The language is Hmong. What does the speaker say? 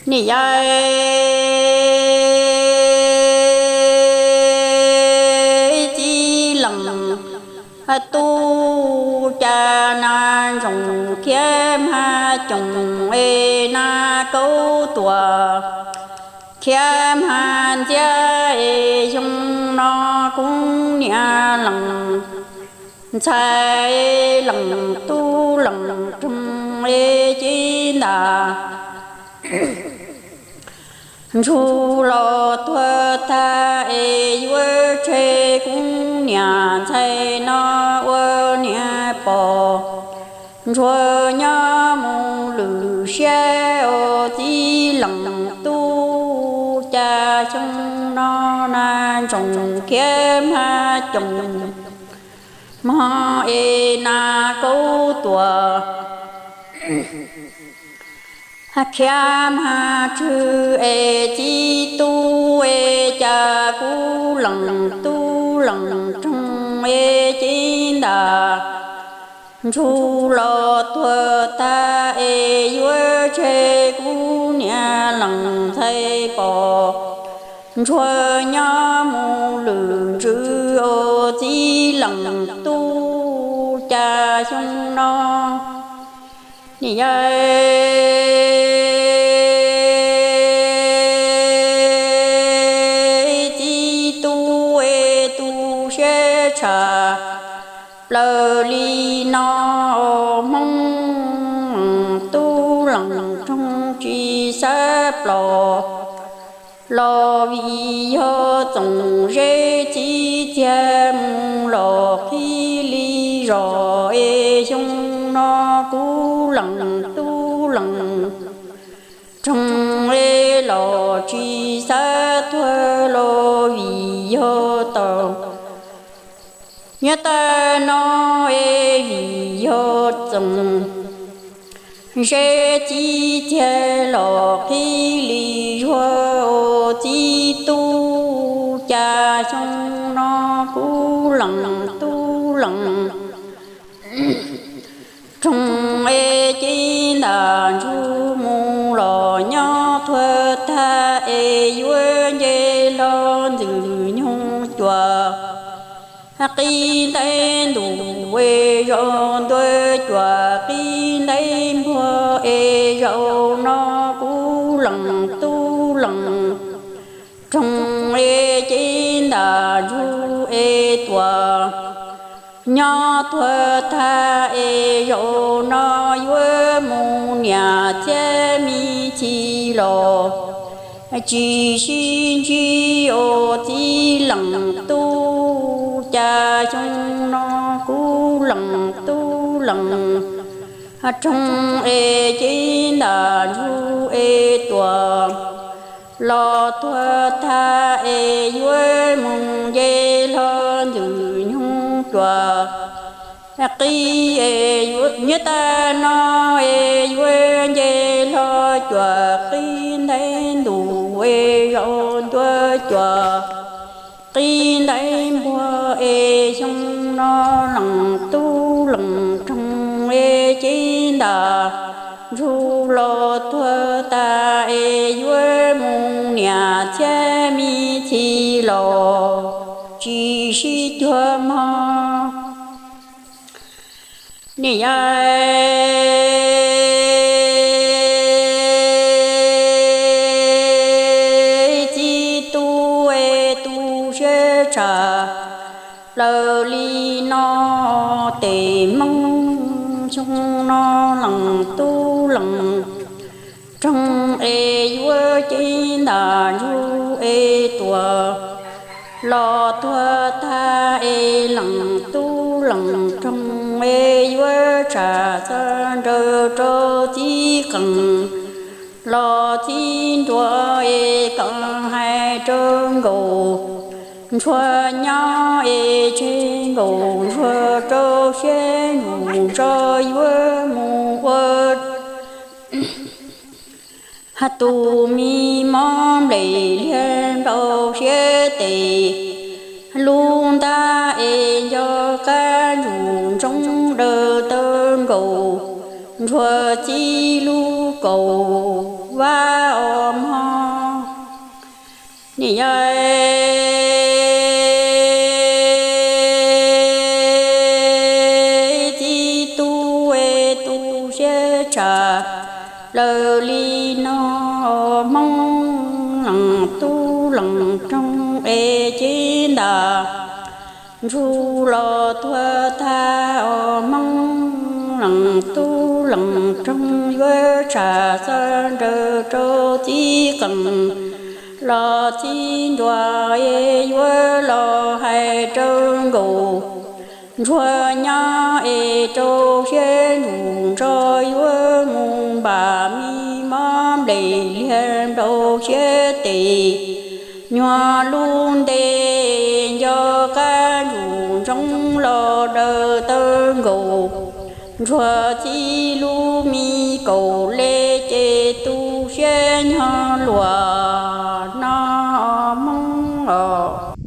Niam yau txiv lees tub, cas nas ntsoov khiav mas coom es nas kaub tuam, khiav mas ntxiab es xyoo no kuv niam lees ntxhais lees tub lees roog es cev ntas ntsuag los tuag tag es yuav tseg kuv niam ntxhais no ua niam pog. Ntsuag nyob mus lwm siab ua txiv lees tub, cas xyoo no nas ntsoov khiav mas coom mog es nas kaub tuam, khiav mas tswg es txiv tub es cas kuv lees tub lees roog es cev ntas ntsuag los tuag tag es yuav tseg kuv niam lees ntxhais pog. Ntsuag nyob mus lwm ntsws ua txiv lees tub, cas xyoo no niam yau txiv tub es tu siab tshaj plaws li no hmoob tub lees roog tsis xav plos los vim yog txoom zeb txiv txiag mus los qhib li zos es xyoo no kuv lees tub lees roog es los tsis xav tuag los vim yog tau nyob tag no es vim yog txoom zeb txiv txiag los qhib li zuag ua txiv tub, cas xyoo no kuv lees tub lees roog es cev ntas ntsuag mus los nyob tuag tag es yuav nce hlo ntxwg nyoog cuam qib ntev ntuj es zaum ntua cuam qib ntev npuag es zaum no kuv lees tub lees roog es cev ntas ntsuag es tuam nyob tuag tag es zaum no yuav mus niam txiab me txiv los tsis sib ntsib ua txiv lees tub, cas xyoo no kuv lees tub lees roog es cev ntas ntsuag es tuam los tuag tag es yuav mus nce hlo ntxwg nyoog cuam qib es nyob tag no es yuav nce hlo cuam qib ntev ntuj es zaum ntua cuam qib ntev npuag es xyoo no lees tub lees roog es cev ntas ntsuag los tuag tag es yuav mus niam txiab me txiv los tsis sib cuag mog. Niam yau txiv tub es tu siab tshaj plaws li no, tes hmoob xyoo no lees tub lees roog es yuav cev ntas ntsuag es tuam los tuag tag es lees tub lees roog es yuav tsham xav nrawm rau txiv qees los txiv nruas es kom hais rau nkaus ntsuag nyob es tseg nkaus ntsuag rau siab nus tso yuav mus ua tus me mob nplej liag nrau siab tes lub ntab es nco qab ntsuj ntsoov daws taw nkaus ntsuag txiv lub kaus vaj os mog. Nim yog txiv tub es tu siab tshaj plaws li no, Hmoob leej tub leej roog es cev ntaj ntsuj los tuag tag os, Hmoob leej tub leej roog yuav tsham xeeb nraws rau txiv qeej los txiv nruas es yuav los hais rau nkauj ntsuag nyob es rau siab ntsuj ntso yuav mus npaj me mob nplej liag nrau siab tes. Nyuag lub ntev nco qab ntsuj ntsoov los daws taw nkaus, ntsuag txiv lub me kaum le ces tu siab nyog luag no Hmoob os.